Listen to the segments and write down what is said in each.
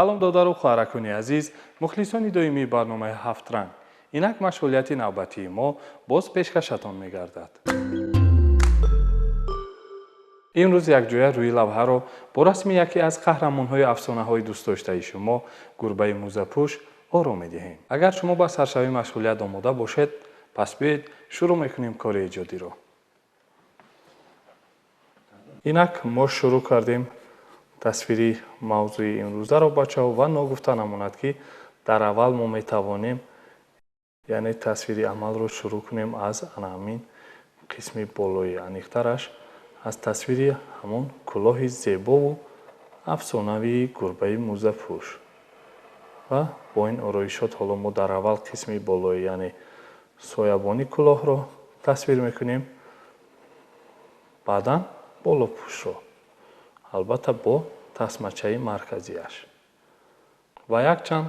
Салом, додару хоҳаракони азиз, мухлисони доимии барномаи «Ҳафтранг». Инак машғулияти навбатии мо боз пешкашатон мегардад. Имрӯз якҷоя рӯи лавҳаро бо расми яке аз қаҳрамонҳои афсонаҳои дӯстдоштаи шумо, гурбаи мӯзапӯш, оро медиҳем. Агар шумо ба саршавии машғулият омода бошед, пас биёед, шурӯъ мекунем кори эҷодиро. Инак мо шурӯъ кардем тасвири мавзӯи имрӯзаро, бачаҳо, ва ногуфта намонад, ки дар аввал мо метавонем, яъне тасвири амалро шурӯъ кунем аз ана ҳамин қисми болои, аниқтараш аз тасвири ҳамон кӯлоҳи зебову афсонавии гурбаи мӯзапӯш. Ва бо ин ороишот ҳоло мо дар аввал қисми болои, яъне соябони кӯлоҳро тасвир мекунем, баъдан болопӯшро, албатта бо тасмачаи марказиаш ва якчанд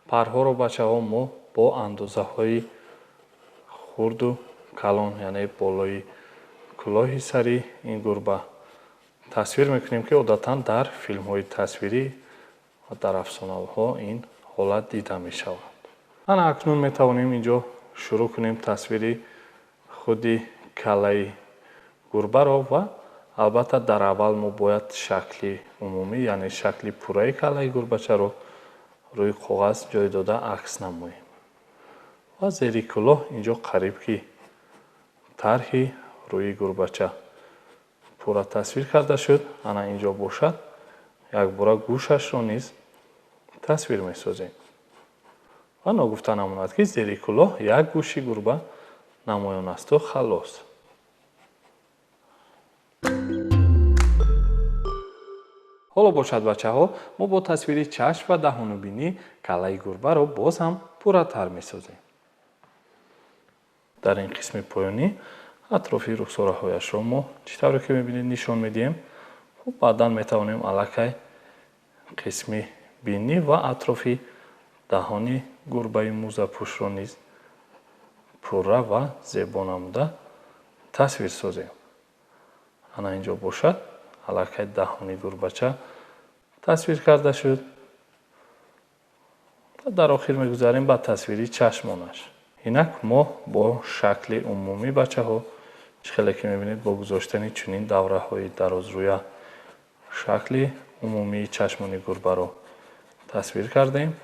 парҳоро, бачаҳо, мо бо андозаҳои хурду калон, яъне болои кӯлоҳи сари ин гурба тасвир мекунем, ки одатан дар филмҳои тасвирӣ ва дар афсонаҳо ин ҳолат дида мешавад. Ана акнун метавонем инҷо шурӯъ кунем тасвири худи каллаи гурбаро ва албатта дар аввал мо бояд шакли умумӣ, яъне шакли пурраи каллаи гурбачаро рӯи коғаз ҷой дода акс намоем. Ва зери кӯлоҳ инҷо қариб ки тарҳи рӯи гурбача пурра тасвир карда шуд. Ана инҷо бошад, якбора гӯшашро низ тасвир месозем. Ва ногуфта намонад, ки зери кӯлоҳ як гӯши гурба намоён асту халос. Ҳоло бошад, бачаҳо, мо бо тасвири чашм ва даҳону бинӣ каллаи гурбаро боз ҳам пурратар месозем. Дар ин қисми поёнӣ атрофи рухсораҳояшро мо, чӣ тавре ки мебинед, нишон медиҳем. Хуб, баъдан метавонем аллакай қисми бинӣ ва атрофи даҳони гурбаи мӯзапӯшро низ пурра ва зебо намуда тасвир созем. Ана инҷо бошад, аллакай даҳони гурбача тасвир карда шуд. Дар охир мегузарем ба тасвири чашмонаш. Инак мо бо шакли умумӣ, бачаҳо, чӣ хеле ки мебинед, бо гузоштани чунин давраҳои дарозрӯя шакли умумии чашмони гурбаро тасвир кардем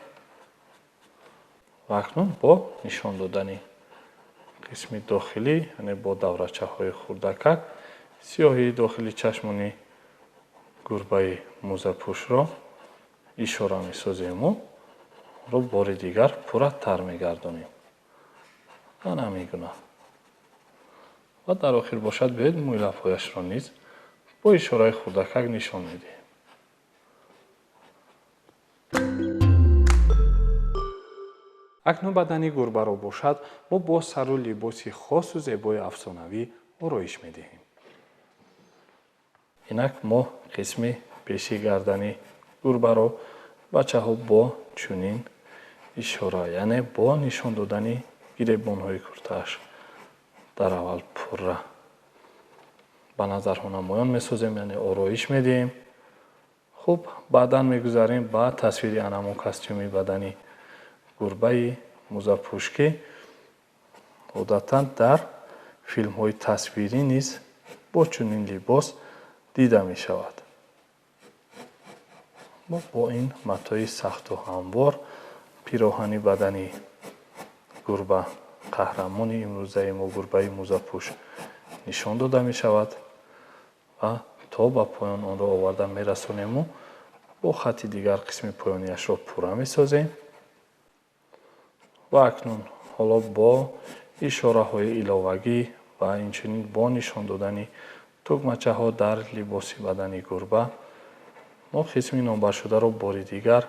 ва акнун бо нишон додани қисми дохилӣ, яъне бо даврачаҳои хурдакак, сиёҳии дохили чашмони гурбаи мӯзапӯшро ишора месозему ро бори дигар пурратар мегардонем. Ана мегуна. Ва дар охир бошад, биёед, мӯйлабҳояшро низ бо ишораи хурдакак нишон медиҳем. Акнун бадани гурбаро бошад, мо бо сару либоси хосу зебои афсонавӣ ороиш медиҳем. Инак мо қисми пеши гардани гурбаро, бачаҳо, бо чунин ишора, яъне бо нишон додани гиребонҳои куртааш дар аввал пурра ба назарҳо намоён месозем, яъне ороиш медиҳем. Хуб, баъдан мегузарем ба тасвири анамон костюми бадани гурбаи мӯзапӯш, ки одатан дар филмҳои тасвирӣ низ бо чунин либос дида мешавад. Мо бо ин матои сахту ҳамвор пироҳани бадани гурба, қаҳрамони имрӯзаи мо, гурбаи мӯзапӯш, нишон дода мешавад ва то ба поён онро оварда мерасонему бо хатти дигар қисми поёнияшро пурра месозем. Ва акнун ҳоло бо ишораҳои иловагӣ ва инчунин бо нишон додани тугмачаҳо дар либоси бадани гурба мо қисми номбаршударо бори дигар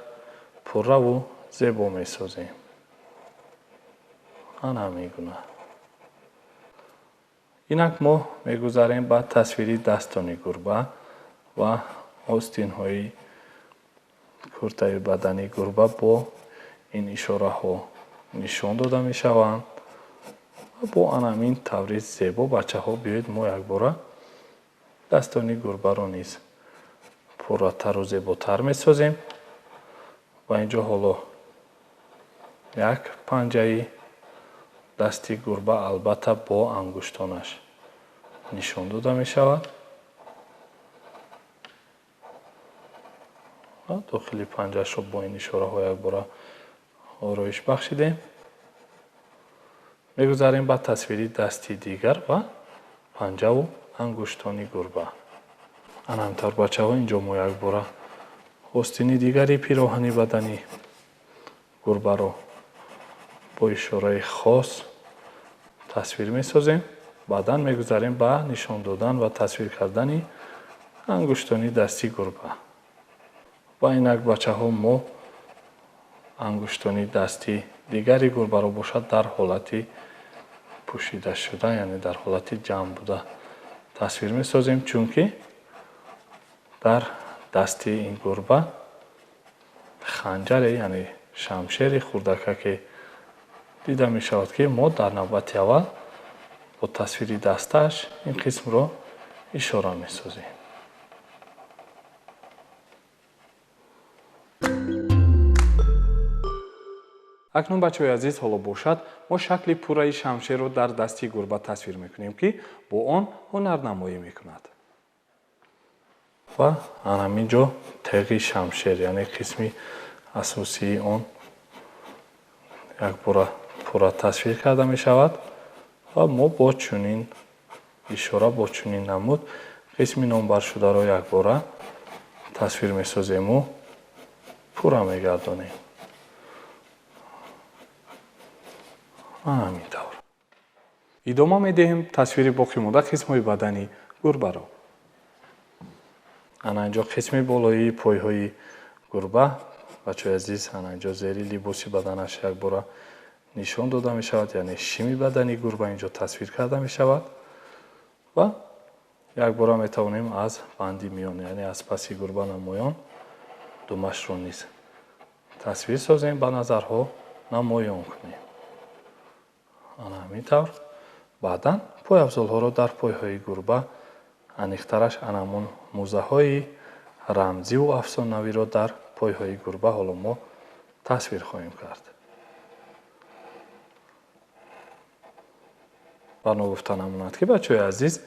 пурраву зебо месозем. Ана мегуна. Инак мо мегузарем ба тасвири дастони гурба ва остинҳои куртаи бадани гурба бо ин ишораҳо нишон дода мешаванд. Ва бо анамин таври зебо, бачаҳо, биёед, мо якбора дастони гурбаро низ пурратару зеботар месозем. Ва инҷо ҳоло як панҷаи дасти гурба албатта бо ангуштонаш нишон дода мешавад. Ва дохили панҷаашро бо ин ишораҳо якбора ороиш бахшидем. Мегузарем ба тасвири дасти дигар ва панҷаву ангуштони гурба. Ана ҳамтавр бачаҳо, инҷо мо якбора остини дигари пироҳани бадани гурбаро бо ишораи хос тасвир месозем. Баъдан мегузарем ба нишон додан ва тасвир кардани ангуштони дасти гурба. Ва инак бачаҳо, мо ангуштони дасти дигари гурбаро бошад дар ҳолати пӯшида шуда, яъне дар ҳолати ҷамъ буда тасвир месозем, чунки дар дасти ин гурба ханҷаре, яъне шамшери хурдакаке дида мешавад, ки мо дар навбати аввал бо тасвири дастааш ин қисмро ишора месозем. Акнун бачаҳои азиз, ҳоло бошад мо шакли пурраи шамшерро дар дасти гурба тасвир мекунем, ки бо он ҳунарнамоӣ мекунад. Ва ҳамин ҷо теғи шамшер, яъне қисми асосии он якбора пурра тасвир карда мешавад ва мо бо чунин ишора, бо чунин намуд қисми номбаршударо якбора тасвир месозему пурра мегардонем. Ҳамин тавр. Идома медиҳем тасвири боқимонда қисмҳои бадани гурбаро. Ана инҷо қисми болоии пойҳои гурба, бачаҳои азиз, ана инҷо зери либоси баданаш якбора нишон дода мешавад, яъне шими бадани гурба инҷо тасвир карда мешавад ва якбора метавонем аз банди миён, яъне аз паси гурба намоён думашро низ тасвир созем, ба назарҳо намоён кунем. Ана ҳамин тавр. Баъдан пойафзолҳоро дар пойҳои гурба, аниқтараш анамон мӯзаҳои рамзиву афсонавиро дар пойҳои гурба ҳоло мо тасвир хоҳем кард. Бар ногуфта намонад, ки бачаҳои азиз,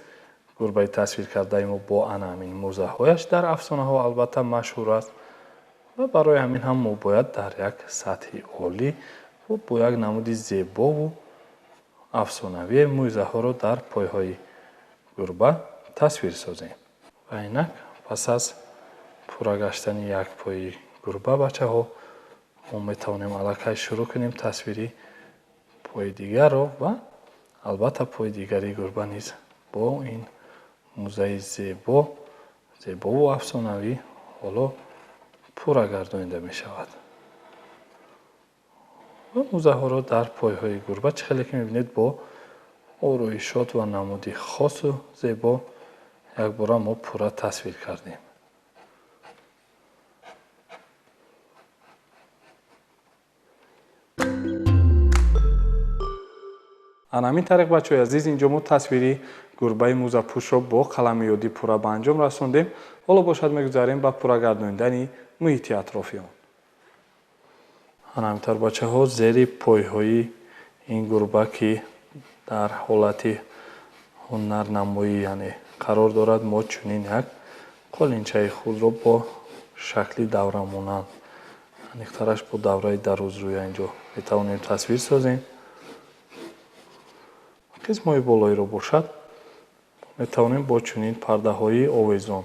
гурбаи тасвир кардаи мо бо ана ҳамин мӯзаҳояш дар афсонаҳо албатта машҳур аст ва барои ҳамин ҳам мо бояд дар як сатҳи олӣ ва бо як намуди зебову афсонавии мӯзаҳоро дар пойҳои гурба тасвир созем. Ва инак пас аз пурра гаштани як пои гурба, бачаҳо, мо метавонем аллакай шурӯъ кунем тасвири пои дигарро ва албатта пои дигари гурба низ бо ин мӯзаи зебову афсонавӣ ҳоло пурра гардонида мешавад. Ва мӯзаҳоро дар пойҳои гурба чӣ хеле ки мебинед бо ороишот ва намуди хосу зебо якбора мо пурра тасвир кардем. Ана ҳамин тариқ бачаҳои азиз, инҷо мо тасвири гурбаи мӯзапӯшро бо қалами ёдӣ пурра ба анҷом расондем. Ҳоло бошад мегузарем ба пурра гардонидани муҳити атрофи он. Ана ҳамин тавр бачаҳо, зери пойҳои ин гурба, ки дар ҳолати ҳунарнамоӣ, яъне қарор дорад, мо чунин як қолинчаи худро бо шакли даврамонанд, аниқтараш бо давраи дарозрӯя инҷо метавонем тасвир созем. Қисмҳои болоиро бошад метавонем бо чунин пардаҳои овезон,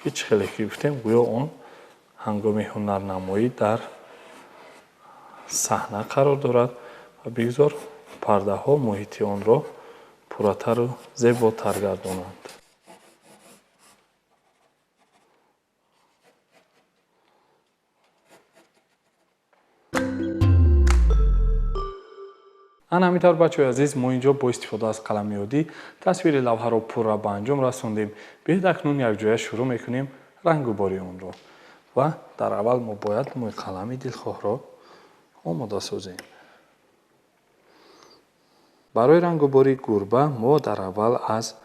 ки чӣ хеле ки гуфтем, гӯё он ҳангоми ҳунарнамоӣ дар саҳна қарор дорад ва бигзор пардаҳо муҳити онро пурратару зеботар гардонанд. Ана ҳамин тавр бачаҳои азиз, мо инҷо бо истифода аз қалами оддӣ тасвири лавҳаро пурра ба анҷом расондем. Биёед акнун якҷоя шурӯъ мекунем рангубори онро ва дар аввал мо бояд мӯйқалами дилхоҳро омода созем. Барои рангубори гурба мо дар аввал аз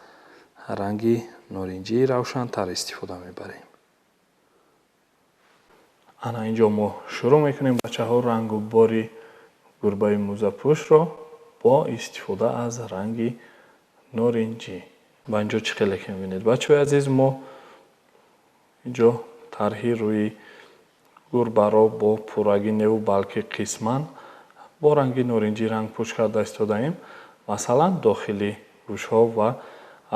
ранги норинҷии равшантар истифода мебарем. Ана инҷо мо шурӯъ мекунем, бачаҳо, рангу бори гурбаи мӯзапӯшро бо истифода аз ранги норинҷӣ. Ва инҷо чӣ хеле ки мебинед, бачаҳои азиз, мо инҷо тарҳи рӯи гурбаро бо пуррагӣ неву балки қисман бо ранги норинҷӣ рангпӯш карда истодаем. Масалан, дохили гӯшҳо ва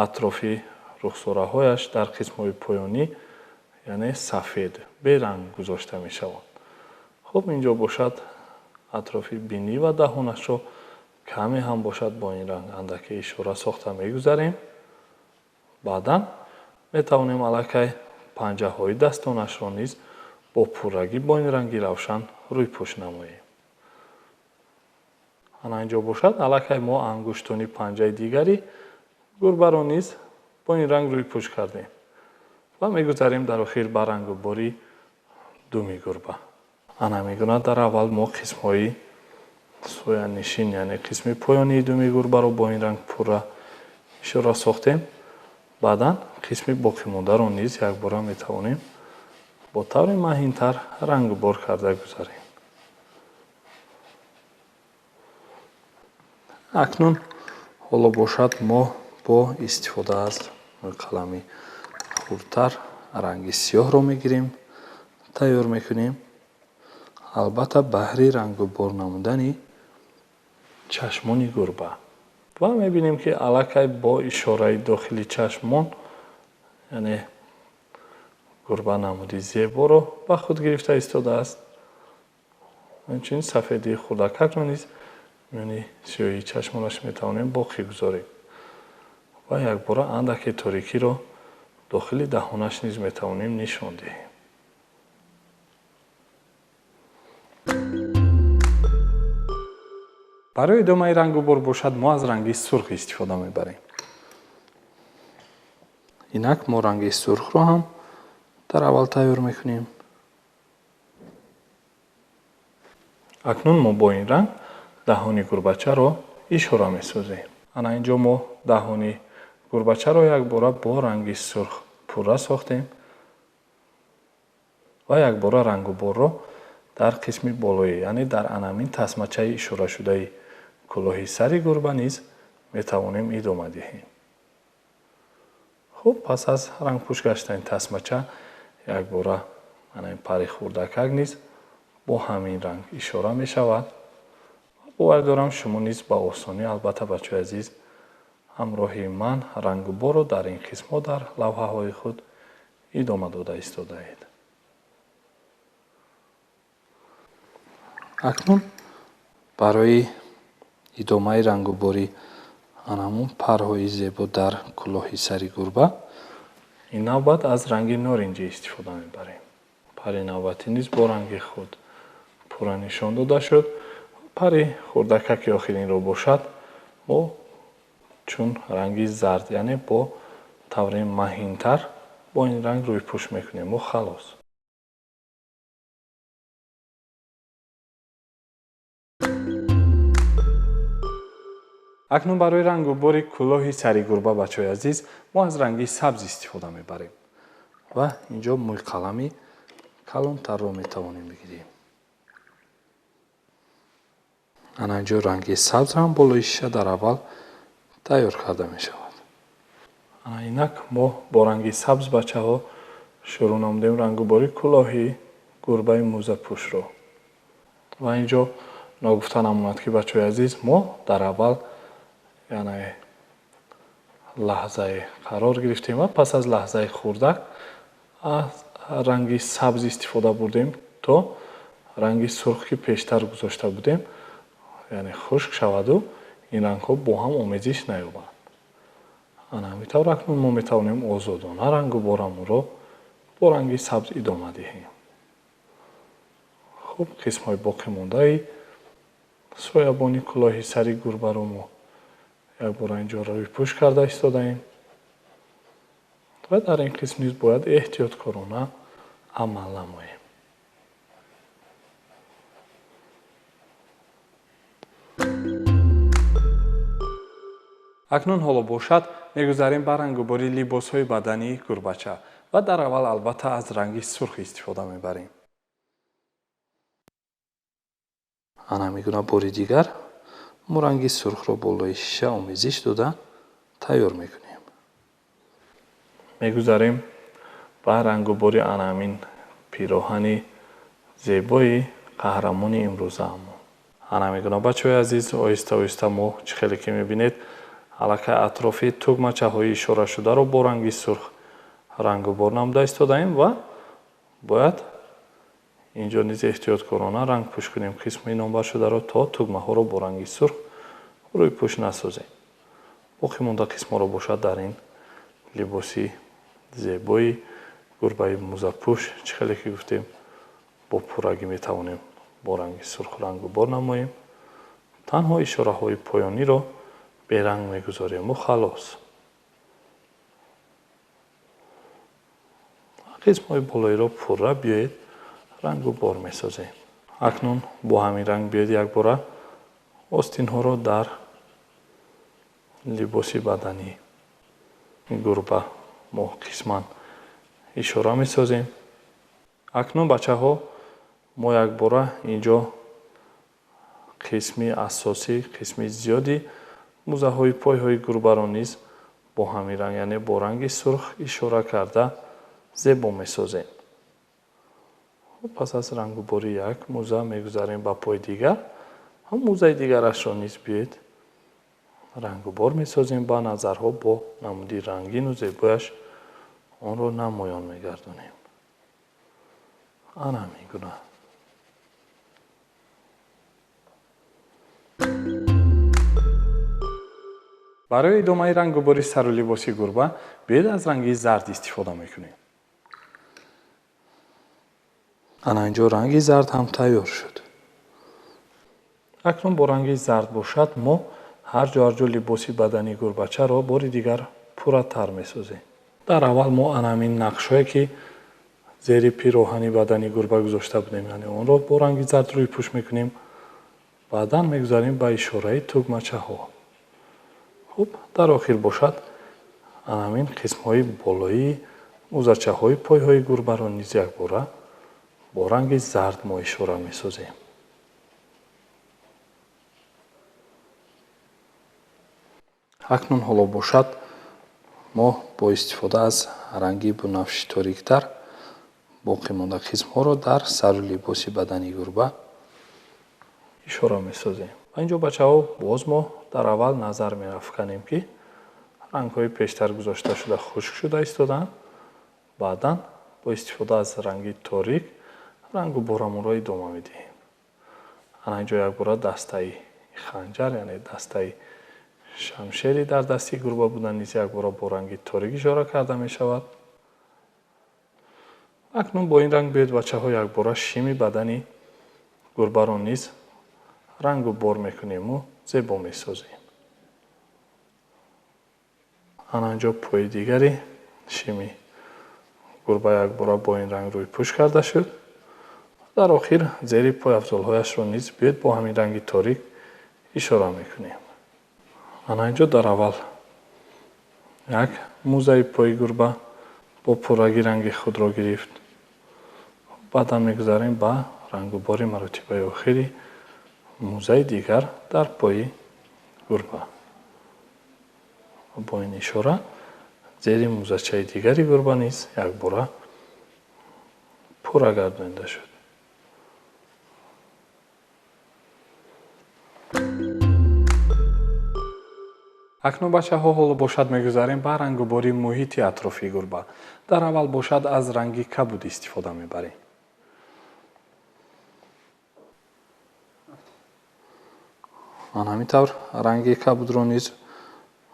атрофи рухсораҳояш дар қисмҳои поёнӣ, яъне сафед беранг гузошта мешаванд. Хуб, инҷо бошад атрофи бинӣ ва даҳонашро каме ҳам бошад бо ин ранг андаке ишора сохта мегузарем. Баъдан метавонем аллакай панҷаҳои дастонашро низ бо пуррагӣ бо ин ранги равшан рӯйпӯш намоем. Ана инҷо бошад аллакай мо ангуштони панҷаи дигари гурбаро низ бо ин ранг рӯйпӯш кардем ва мегузарем дар охир ба рангу бори думи гурба. Ана мегуна дар аввал мо қисмҳои соянишин, яъне қисми поёнии думи гурбаро бо ин ранг пурра ишора сохтем. Баъдан қисми боқимондаро низ якбора метавонем бо таври маҳинтар рангу бор карда гузарем. Акнун ҳоло бошад мо бо истифода аз қалами хурдтар ранги сиёҳро мегирем, тайёр мекунем, албатта баҳри рангу бор намудани чашмони гурба. Ва мебинем ки аллакай бо ишораи дохили чашмон, яъне гурба намуди зеборо ба худ гирифта истодааст. Инчунин сафедии хурдакакро низ миёни сиёҳии чашмонаш метавонем боқӣ гузорем ва якбора андаке торикиро дохили даҳонаш низ метавонем нишон диҳем. Барои идомаи рангу бор бошад мо аз ранги сурх истифода мебарем. Инак мо ранги сурхро ҳам дар аввал тайёр мекунем. Акнун мо бо ин ранг даҳони гурбачаро ишора месозем. Ана инҷо мо даҳони гурбачаро якбора бо ранги сурх пурра сохтем ва якбора рангу борро дар қисми болоӣ, яъне дар анамин тасмачаи ишорашудаи кулоҳи сари гурба низ метавонем идома диҳем. Хуб, пас аз рангпӯш гаштани тасмача якбора ана ин пари хурдакак низ бо ҳамин ранг ишора мешавад. Бовар дорам шумо низ ба осонӣ, албатта бачаҳои азиз, ҳамроҳи ман рангу борро дар ин қисмҳо дар лавҳаҳои худ идома дода истодаед. Акнун барои идомаи рангуборӣ анамун парҳои зебо дар кулоҳи сари гурба ин навбат аз ранги норинҷӣ истифода мебарем. Пари навбатӣ низ бо ранги худ пурра нишон дода шуд. Пари хурдакаки охиринро бошад мо чун ранги зард, яъне бо таври маҳинтар бо ин ранг рӯйпӯш мекунем ва халос. Акнун барои рангубори кулоҳи сари гурба, бачаҳои азиз, мо аз ранги сабз истифода мебарем ва инҷо мӯйқалами калонтарро метавонем бигирем. Ана инҷо ранги сабз ҳам болои шиша дар аввал тайёр карда мешавад. Ана инак мо бо ранги сабз, бачаҳо, шурӯъ намудем рангубори кулоҳи гурбаи мӯзапӯшро. Ва инҷо ногуфта намонад ки, бачаҳои азиз, мо дар аввал, яъне лаҳзае қарор гирифтем ва пас аз лаҳзаи хурдак аз ранги сабз истифода бурдем то ранги сурх ки пештар гузошта будем, яъне хушк шаваду ин рангҳо бо ҳам омезиш наёбанд. Ана ҳамин тавр акнун мо метавонем озодона рангу борамонро бо ранги сабз идома диҳем. Хуб, қисмҳои боқимондаи соябони кулоҳи сари гурбаро мо якбора инҷо рӯйпӯш карда истодаем ва дар ин қисм низ бояд эҳтиёткорона амал намоем. Акнун ҳоло бошад мегузарем ба рангубори либосҳои бадании гурбача ва дар аввал албатта аз ранги сурх истифода мебарем. Ана ҳамин гуна бори дигар мо ранги сурхро болои шиша омезиш дода тайёр мекунем. Мегузарем ба рангубори ана ҳамин пироҳани зебои қаҳрамони имрӯзаамон. Ана ҳамин гуна бачаҳои азиз, оҳиста оҳиста мо чӣ хеле ки мебинед, аллакай атрофи тугмачаҳои ишорашударо бо ранги сурх рангубор намуда истодаем ва бояд инҷо низ эҳтиёткорона рангпӯш кунем қисми номбаршударо, то тугмаҳоро бо ранги сурх рӯйпӯш насозем. Боқӣ монда қисмҳоро бошад дар ин либоси зебои гурбаи музапӯш, чӣ хеле ки гуфтем, бо пуррагӣ метавонем бо ранги сурх рангубор намоем. Танҳо ишораҳои поёниро беранг мегузорему халос. Қисмҳои болоиро пурра биёед рангубор месозем. Акнун бо ҳамин ранг биёед якбора остинҳоро дар либоси бадании гурба мо қисман ишора месозем. Акнун бачаҳо мо якбора инҷо қисми асосӣ, қисми зиёди музаҳои пойҳои гурбаро низ бо ҳамин ранг, яъне бо ранги сурх ишора карда зебо месозем. Пас аз рангубори як муза мегузарем ба пой дигар, ҳам музаи дигарашро низ биёед рангубор месозем. Ба назарҳо бо намуди рангину зебояш онро намоён мегардонем. Ана ҳамин гуна. Барои идомаи рангубори сару либоси гурба биёед аз ранги зард истифода мекунем. Ана инҷо ранги зард ҳам тайёр шуд. Акнун бо ранги зард бошад мо ҳар ҷо ҳар ҷо либоси бадани гурбачаро бори дигар пурратар месозем. Дар аввал мо ана ҳамин нақшҳое ки зери пироҳани бадани гурба гузошта будем, яъне онро бо ранги зард рӯйпӯш мекунем. Баъдан мегузарем ба ишораи тугмачаҳо. Хуб, дар охир бошад ана ҳамин қисмҳои болоии музачаҳои пойҳои гурбаро низ якбора бо ранги зард мо ишора месозем. Акнун ҳоло бошад мо бо истифода аз ранги бунафши ториктар боқӣ монда қисмҳоро дар сару либоси бадани гурба ишора месозем. Ва инҷо бачаҳо боз мо дар аввал назар меафканем ки рангҳои пештар гузошта шуда хушк шуда истодаанд. Баъдан бо истифода аз ранги торик рангуборамонро идома медиҳем. Ана инҷо якбора дастаи ханҷар, яъне дастаи шамшери дар дасти гурба будан низ якбора бо ранги торик ишора карда мешавад. Акнун бо ин ранг биёед бачаҳо якбора шими бадани гурбаро низ рангубор мекунему зебо месозем. Ана инҷо пои дигари шими гурба якбора бо ин ранг рӯйпӯш карда шуд. Дар охир зери пойафзолҳояшро низ биёед бо ҳамин ранги торик ишора мекунем. Ана инҷо дар аввал як музаи пои гурба бо пурраги ранги худро гирифт. Баъдан мегузарем ба рангубори маротибаи охири музаи дигар дар пои гурба. Бо ин ишора зери музачаи дигари гурба низ якбора пурра гардонида шуд. Акнун бачаҳо ҳоло бошад мегузарем ба рангубори муҳити атрофи гурба. Дар аввал бошад аз ранги кабуд истифода мебарем. Ана ҳамин тавр ранги кабудро низ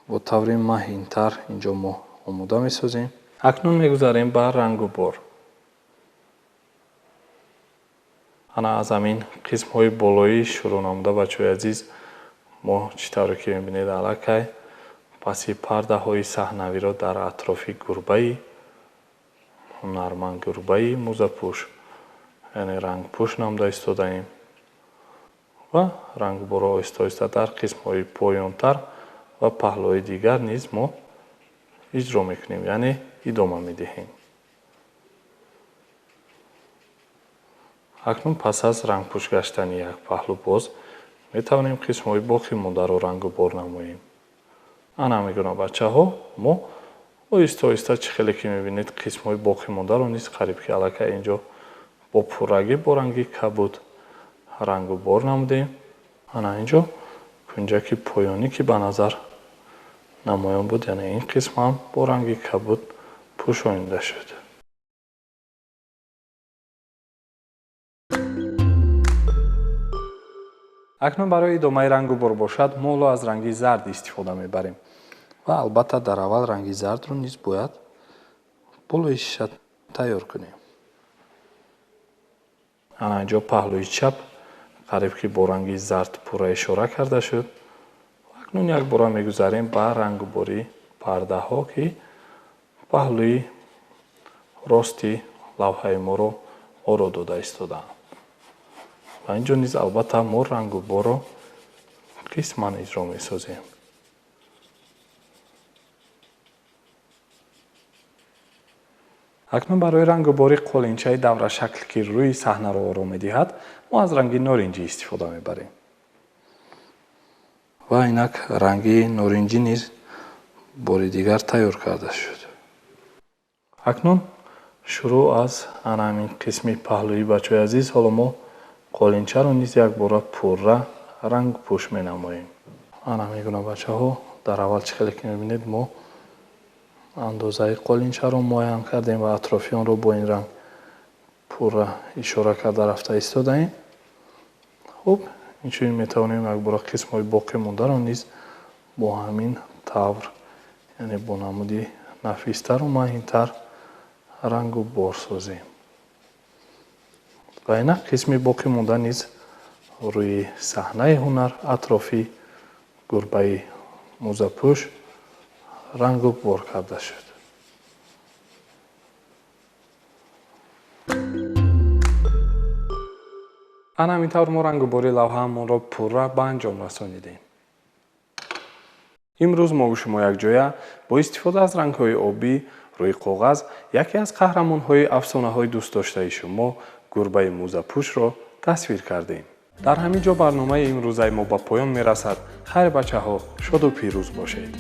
бо таври маҳинтар инҷо мо омода месозем. Акнун мегузарем ба рангубор. Ана аз ҳамин қисмҳои болоӣ шурӯъ намуда бачаҳои азиз мо чӣ тавре ки мебинед аллакай паси пардаҳои саҳнавиро дар атрофи гурбаи ҳунарманд, гурбаи музапӯш, яъне рангпӯш намуда истодаем ва рангборро оҳиста оҳиста дар қисмҳои поёнтар ва паҳлӯи дигар низ мо иҷро мекунем, яъне идома медиҳем. Акнун пас аз рангпӯш гаштани як паҳлӯ боз метавонем қисмҳои боқӣ мондаро рангу бор намоем. Ана мегӯна бачаҳо, мо оҳиста оҳиста чӣ хеле ки мебинед қисмҳои боқӣ мондаро низ қариб ки аллакай инҷо бо пуррагӣ бо ранги кабуд рангу бор намудем. Ана инҷо кунҷаки поёнӣ ки ба назар намоён буд, яъне ин қисм ҳам бо ранги кабуд пӯшонида шуд. Акнун барои идомаи рангу бор бошад, мо ҳоло аз ранги зард истифода мебарем ва албатта дар аввал ранги зардро низ бояд болои шиша тайёр кунем. Ана инҷо паҳлӯи чап қариб ки бо ранги зард пурра ишора карда шуд. Акнун якбора мегузарем ба рангубории пардаҳо, ки паҳлӯи рости лавҳаи моро оро дода истодаанд. Ва инҷо низ албатта мо рангуборро қисман иҷро месозем. Акнун барои рангубори қолинчаи даврашакл, ки рӯи саҳнаро оро медиҳад, мо аз ранги норинҷӣ истифода мебарем. Ва инак ранги норинҷӣ низ бори дигар тайёр карда шуд. Акнун шурӯъ аз ана ҳамин қисми паҳлӯи бачаҳои азиз, ҳоло мо қолинчаро низ якбора пурра рангпӯш менамоем. Ана мегӯна бачаҳо, дар аввал чӣ хеле ки мебинед, мо андозаи қолинчаро муайян кардем ва атрофи онро бо ин ранг пурра ишора карда рафта истодаем. Хуб, инчунин метавонем якбора қисмҳои боқӣ мондаро низ бо ҳамин тавр, яъне бо намуди нафистару маҳинтар рангу бор созем. Ва инак қисми боқӣ монда низ рӯи саҳнаи ҳунар атрофи гурбаи мӯзапӯш рангу бор карда шуд. Ана ҳамин тавр мо рангубори лавҳаамонро пурра ба анҷом расонидем. Имрӯз мову шумо якҷоя бо истифода аз рангҳои обӣ рӯи коғаз яке аз қаҳрамонҳои афсонаҳои дӯстдоштаи шумо гурбаи мӯзапӯшро тасвир кардем. Дар ҳамин ҷо барномаи имрӯзаи мо ба поён мерасад. Хайр бачаҳо, шоду пирӯз бошед.